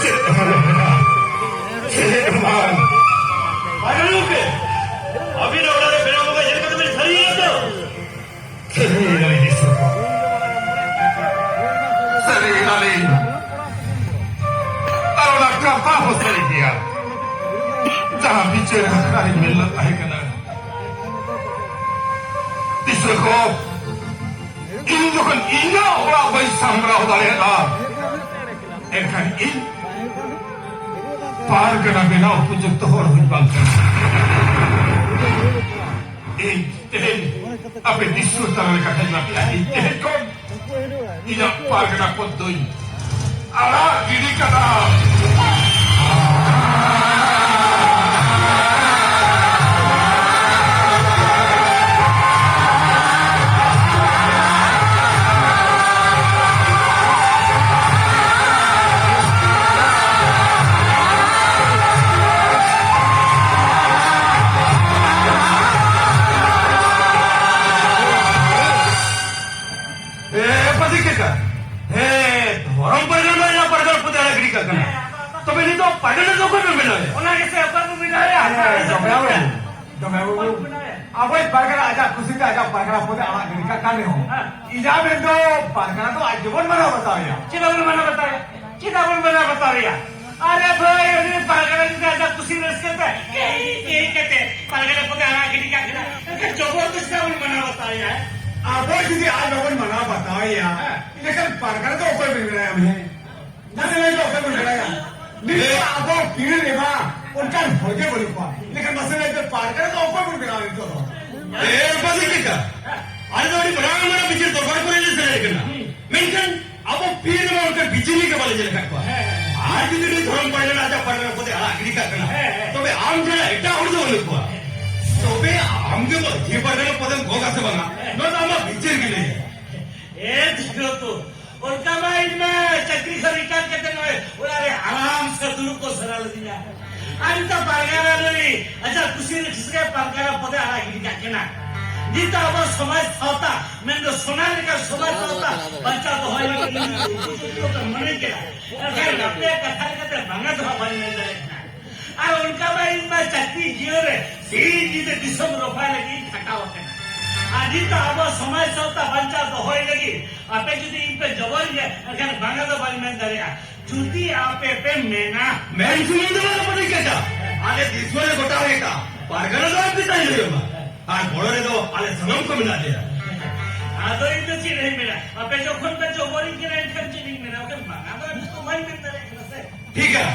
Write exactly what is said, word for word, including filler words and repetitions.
ᱪᱮᱫ ᱦᱚᱸ ᱵᱟᱝ᱾ ᱟᱹᱵᱤᱱ ᱚᱲᱟᱜ ᱨᱮ ᱵᱮᱱᱟᱣ ᱵᱚᱸᱜᱟ ᱧᱮᱞ ᱠᱟᱛᱮ ᱵᱤᱱ ᱥᱟᱹᱨᱤᱭᱮᱱᱟ ᱛᱚ? ᱥᱟᱹᱨᱤᱭᱮᱱᱟᱞᱤᱧ ᱫᱤᱥᱣᱟᱹ ᱠᱚ᱾ ᱥᱟᱹᱨᱤᱭᱮᱱᱟᱞᱤᱧ᱾ ᱟᱨ ᱚᱱᱟ ᱠᱟᱛᱷᱟ ᱦᱚᱸ ᱥᱟᱹᱨᱤ ᱜᱮᱭᱟ᱾ ᱡᱟᱦᱟᱸ ᱵᱤᱪᱟᱹᱨ ᱟᱠᱷᱲᱟ ᱨᱤᱧ ᱢᱮᱱ ᱞᱮᱫ ᱛᱟᱦᱮᱸ ᱠᱟᱱᱟ, ᱫᱤᱥᱣᱟᱹ ᱠᱚ, ᱤᱧ ᱡᱚᱠᱷᱚᱱ ᱤᱧᱟᱹᱜ ᱚᱲᱟᱜ ᱵᱟᱹᱧ ᱥᱟᱢᱵᱲᱟᱣ ᱫᱟᱲᱮᱭᱟᱜᱼᱟ, ᱮᱱᱠᱷᱟᱱ ᱤᱧ ᱯᱟᱨᱜᱟᱱᱟ ᱵᱮᱱᱟᱣ ᱩᱯᱚᱡᱩᱠᱛᱚ ᱦᱚᱲ ᱦᱩᱭ ᱵᱟᱝ ᱠᱟᱱᱟ᱾ ᱤᱧ ᱛᱮᱦᱮᱧ ᱟᱯᱮ ᱫᱤᱥᱣᱟᱹ ᱛᱟᱞᱟ ᱨᱮ ᱠᱟᱛᱷᱟᱧ ᱞᱟᱹᱭᱟ, ᱤᱧ ᱛᱮᱦᱮᱧ ᱠᱷᱚᱱ ᱤᱧᱟᱹᱜ ᱯᱟᱨᱜᱟᱱᱟ ᱯᱚᱫ ᱫᱚᱧ ᱟᱲᱟᱜ ᱜᱤᱰᱤ ᱠᱟᱫᱟ᱾ ᱮ, ᱯᱟᱹᱥᱤ ᱪᱮᱫ ᱞᱮᱠᱟ? ᱦᱮᱸ, ᱫᱷᱚᱨᱚᱢ ᱯᱟᱨᱜᱟᱱᱟ ᱫᱚ ᱟᱭᱟᱜ ᱯᱟᱨᱜᱟᱱᱟ ᱯᱚᱫᱮ ᱟᱲᱟᱜ ᱜᱤᱰᱤ ᱠᱟᱜ ᱠᱟᱱᱟ᱾ ᱛᱚᱵᱮ ᱱᱤᱛ ᱫᱚ ᱯᱟᱨᱜᱟᱱᱟ ᱫᱚ ᱚᱠᱚᱭ ᱵᱚᱱ ᱵᱮᱱᱟᱣᱮᱭᱟ? ᱚᱱᱟ ᱜᱮᱥᱮ, ᱚᱠᱚᱭ ᱵᱚᱱ ᱵᱮᱱᱟᱣᱮᱭᱟ? ᱦᱮᱸ, ᱡᱚᱢᱭᱟ ᱵᱟᱹᱵᱩ, ᱡᱚᱢᱭᱟ ᱵᱟᱹᱵᱩ, ᱚᱠᱚᱭ ᱵᱚᱱ ᱵᱮᱱᱟᱣᱮᱭᱟ? ᱟᱵᱚᱭᱤᱡ ᱯᱟᱨᱜᱟᱱᱟ ᱟᱡᱟᱜ ᱠᱩᱥᱤᱛᱮ ᱟᱡᱟᱜ ᱯᱟᱨᱜᱟᱱᱟ ᱯᱚᱫᱮ ᱟᱲᱟᱜ ᱜᱤᱰᱤ ᱠᱟᱜ ᱠᱟᱱ ᱨᱮᱦᱚᱸ, ᱦᱮᱸ᱾ ᱤᱧᱟᱹᱜ ᱢᱮᱱ ᱫᱚ ᱯᱟᱨᱜᱟᱱᱟ ᱫᱚ ᱟᱡ ᱜᱮᱵᱚᱱ ᱢᱟᱱᱟᱣ ᱵᱟᱛᱟᱣᱮᱭᱟ᱾ ᱪᱮᱫᱟᱜ ᱵᱚᱱ ᱢᱟᱱᱟᱣ ᱵᱟᱛᱟᱣᱮᱭᱟ? ᱪᱮᱫᱟᱜ ᱵᱚᱱ ᱢᱟᱱᱟᱣ ᱵᱟᱛᱟᱣᱮᱭᱟ? ᱟᱨᱮ ᱵᱷᱟᱹᱭ, ᱩᱱᱤ ᱯᱟᱨᱜᱟᱱᱟ ᱡᱩᱫᱤ ᱟᱡᱟᱜ ᱠᱩᱥᱤ ᱨᱟᱹᱥᱠᱟᱹ ᱛᱮ ᱦᱮᱡ ᱠᱟᱛᱮ ᱯᱟᱨᱜᱟᱱᱟ ᱯᱚᱫᱮ ᱟᱲᱟᱜ ᱜᱤᱰᱤ ᱠᱟᱜ ᱠᱟᱱᱟ, ᱮᱱᱠᱷᱟᱱ ᱡᱚᱵᱚᱨᱫᱚᱥᱛᱤ ᱪᱮᱫᱟᱜ ᱵᱚᱱ ᱢᱟᱱᱟᱣ ᱵᱟᱛᱟᱣᱮᱭᱟ? ᱟᱵᱚ ᱡᱩᱫᱤ ᱟᱡ ᱵᱟᱵᱚᱱ ᱢᱟᱱᱟᱣ ᱵᱟᱛᱟᱣᱮᱭᱟ, ᱦᱮᱸ᱾ ᱮᱱᱠᱷᱟᱱ ᱯᱟᱨᱜᱟᱱᱟ ᱫᱚ ᱚᱠᱚᱭ ᱵᱚᱱ ᱵᱮᱱᱟᱣᱮᱭᱟ? ᱢᱟᱥᱮ ᱞᱟᱹᱭ ᱯᱮ, ᱚᱠᱚᱭ ᱵᱚᱱ ᱵᱮᱱᱟᱣᱮᱭᱟ? ᱱᱤᱛ ᱫᱚ ᱟᱵᱚ ᱯᱤᱲ ᱨᱮᱢᱟ ᱚᱱᱠᱟᱱ ᱦᱚᱲ ᱜᱮ ᱵᱟᱹᱱᱩᱜ ᱠᱚᱣᱟ᱾ ᱮᱱᱠᱷᱟᱱ ᱢᱟᱥᱮ ᱞᱟᱹᱭ ᱯᱮ, ᱯᱟᱨᱜᱟᱱᱟ ᱫᱚ ᱚᱠᱚᱭ ᱵᱚᱱ ᱵᱮᱱᱟᱣᱮᱭᱟ ᱱᱤᱛᱚᱜ ᱫᱚ? ᱮ, ᱵᱟᱹᱵᱩ ᱞᱮᱠᱟ, ᱟᱞᱮ ᱫᱚ ᱟᱹᱰᱤ ᱢᱟᱨᱟᱝ ᱢᱟᱨᱟᱝ ᱵᱤᱪᱟᱹᱨ ᱫᱚᱨᱵᱟᱨ ᱠᱚᱨᱮ ᱞᱮ ᱥᱮᱱ ᱟᱠᱟᱱᱟ᱾ ᱢᱮᱱᱠᱷᱟᱱ ᱟᱵᱚ ᱯᱤᱲ ᱨᱮᱢᱟ ᱚᱱᱠᱟᱱ ᱵᱤᱪᱟᱹᱨᱤᱭᱟᱹ ᱜᱮ ᱵᱟᱞᱮ ᱧᱮᱞ ᱟᱠᱟᱫ ᱠᱚᱣᱟ᱾ ᱦᱮᱸ, ᱦᱮᱸ᱾ ᱟᱨ ᱡᱩᱫᱤ ᱱᱩᱭ ᱫᱷᱚᱨᱚᱢ ᱯᱟᱨᱜᱟᱱᱟ ᱟᱡᱟᱜ ᱯᱟᱨᱜᱟᱱᱟ ᱯᱚᱫᱮ ᱟᱲᱟᱜ ᱜᱤᱰᱤ ᱠᱟᱜ ᱠᱟᱱᱟ, ᱦᱮᱸ, ᱦᱮᱸ᱾ ᱛᱚᱵᱮ ᱟᱢ ᱪᱷᱟᱲᱟ ᱮᱴᱟᱜ ᱦᱚᱲ ᱫᱚ ᱵᱟᱹᱱᱩᱜ ᱠᱚᱣᱟ᱾ ᱛᱚᱵᱮ ᱟᱢ ᱜᱮ ᱢᱟᱹᱡᱷᱤ ᱯᱟᱨᱜᱟᱱᱟ ᱯᱚᱫᱮᱢ ᱜᱚᱜᱟ ᱥᱮ ᱵᱟᱝᱟ? ᱦᱮᱸ᱾ ᱱᱚᱣᱟ ᱫᱚ ᱟᱢᱟᱜ ᱵᱤᱪᱟᱹᱨ ᱜᱮ ᱞᱟᱹᱭᱟ᱾ ᱮ ᱫᱷᱤᱨᱚ ᱛᱚ, ᱚᱱᱠᱟ ᱢᱟ ᱤᱧ ᱢᱟ ᱪᱟᱹᱠᱨᱤ ᱠᱷᱚᱱ retire ᱠᱟᱛᱮ ᱱᱚᱜᱼᱚᱭ ᱚᱲᱟᱜ ᱨᱮ ᱟᱨᱟᱢ ᱥᱮ ᱫᱩᱲᱩᱵ ᱠᱚ ᱥᱟᱱᱟ ᱞᱤᱫᱤᱧᱟ᱾ ᱟᱨ ᱱᱤᱛᱚᱜ ᱯᱟᱨᱜᱟᱱᱟ ᱱᱩᱭ ᱟᱡᱟᱜ ᱠᱩᱥᱤ ᱨᱟᱹᱥᱠᱟᱹ ᱯᱟᱨᱜᱟᱱᱟ ᱯᱚᱫᱮ ᱟᱲᱟᱜ ᱜᱤᱰᱤ ᱠᱟᱜ ᱠᱟᱱᱟ᱾ ᱱᱤᱛ ᱟᱵᱚ ᱥᱚᱢᱟᱡᱽ ᱥᱟᱶᱛᱟ, ᱢᱮᱱᱫᱚ ᱥᱚᱱᱟ ᱞᱮᱠᱟ ᱥᱚᱢᱟᱡᱽ ᱥᱟᱶᱛᱟ ᱵᱟᱧᱪᱟᱣ ᱫᱚᱦᱚᱭ ᱞᱟᱹᱜᱤᱫ ᱤᱧ ᱩᱱᱠᱩ ᱪᱮᱫ ᱠᱚ ᱢᱚᱱᱮ ᱠᱮᱫᱟ᱾ ᱮᱱᱠᱷᱟᱱ ᱟᱯᱮᱭᱟᱜ ᱠᱟᱛᱷᱟ ᱞᱮᱠᱟᱛᱮ ᱵᱟᱝᱟ ᱫᱚ ᱦᱟᱸᱜ ᱵᱟᱹᱧ ᱢᱮᱱ ᱫᱟᱲᱮᱭᱟᱜ ᱠᱟᱱᱟ᱾ ᱟᱨ ᱚᱱᱠᱟ ᱢᱟ ᱤᱧ ᱢᱟ ᱪᱟᱹᱠᱨᱤ ᱡᱤᱭᱚᱱ ᱨᱮ ᱥᱤᱧ ᱧᱤᱫᱟᱹ ᱫᱤᱥᱚᱢ ᱨᱚᱯᱷᱟ ᱞᱟᱹᱜᱤᱫ ᱤᱧ ᱠᱷᱟᱴᱟᱣ ᱟᱠᱟᱱᱟ᱾ ᱟᱨ ᱱᱤᱛ ᱟᱵᱚ ᱥᱚᱢᱟᱡᱽ ᱥᱟᱶᱛᱟ ᱵᱟᱧᱪᱟᱣ ᱫᱚᱦᱚᱭ ᱞᱟᱹᱜᱤᱫ ᱟᱯᱮ ᱡᱩᱫᱤ ᱤᱧ ᱯᱮ ᱡᱚᱵᱚᱨᱤᱧᱟ, ᱮᱱᱠᱷᱟᱱ ᱵᱟᱝᱟ ᱫᱚ ᱵᱟᱹᱧ ᱢᱮᱱ ᱫᱟᱲᱮᱭᱟᱜᱼᱟ᱾ ᱡᱩᱫᱤ ᱟᱯᱮ ᱯᱮ ᱢᱮᱱᱟ᱾ ᱢᱮᱱ ᱥᱩᱢᱩᱝ ᱫᱚ ᱵᱟᱝ ᱯᱟᱹᱴᱤ ᱠᱟᱴᱟ, ᱟᱞᱮ ᱫᱤᱥᱚᱢ ᱨᱮ ᱜᱚᱴᱟ ᱦᱩᱭ ᱟᱠᱟᱱ ᱯᱟᱨᱜᱟᱱᱟ ᱫᱚ ᱟᱯᱮ ᱛᱟᱦᱮᱸ ᱦᱩᱭᱩᱜᱼᱟ᱾ ᱟᱨ ᱜᱚᱲᱚ ᱨᱮᱫᱚ ᱟᱞᱮ ᱥᱟᱱᱟᱢ ᱠᱚ ᱢᱮᱱᱟᱜ ᱞᱮᱭᱟ᱾ ᱟᱫᱚ ᱤᱧ ᱫᱚ ᱪᱮᱫ ᱤᱧ ᱢᱮᱱᱟ? ᱟᱯᱮ ᱡᱚᱠᱷᱚᱱ ᱯᱮ ᱡᱚᱵᱚᱨᱤᱧ ᱠᱟᱱᱟ, ᱮᱱᱠᱷᱟᱱ ᱪᱮᱫ ᱤᱧ ᱢᱮᱱᱟ? ᱵᱟᱝᱟ ᱫᱚ ᱤᱧ ᱫᱚ ᱵᱟᱹᱧ ᱢᱮᱱ ᱫᱟᱲᱮᱭᱟᱜ ᱠᱟᱱᱟ ᱥᱮ᱾ ᱴᱷᱤᱠ ᱜᱮᱭᱟ᱾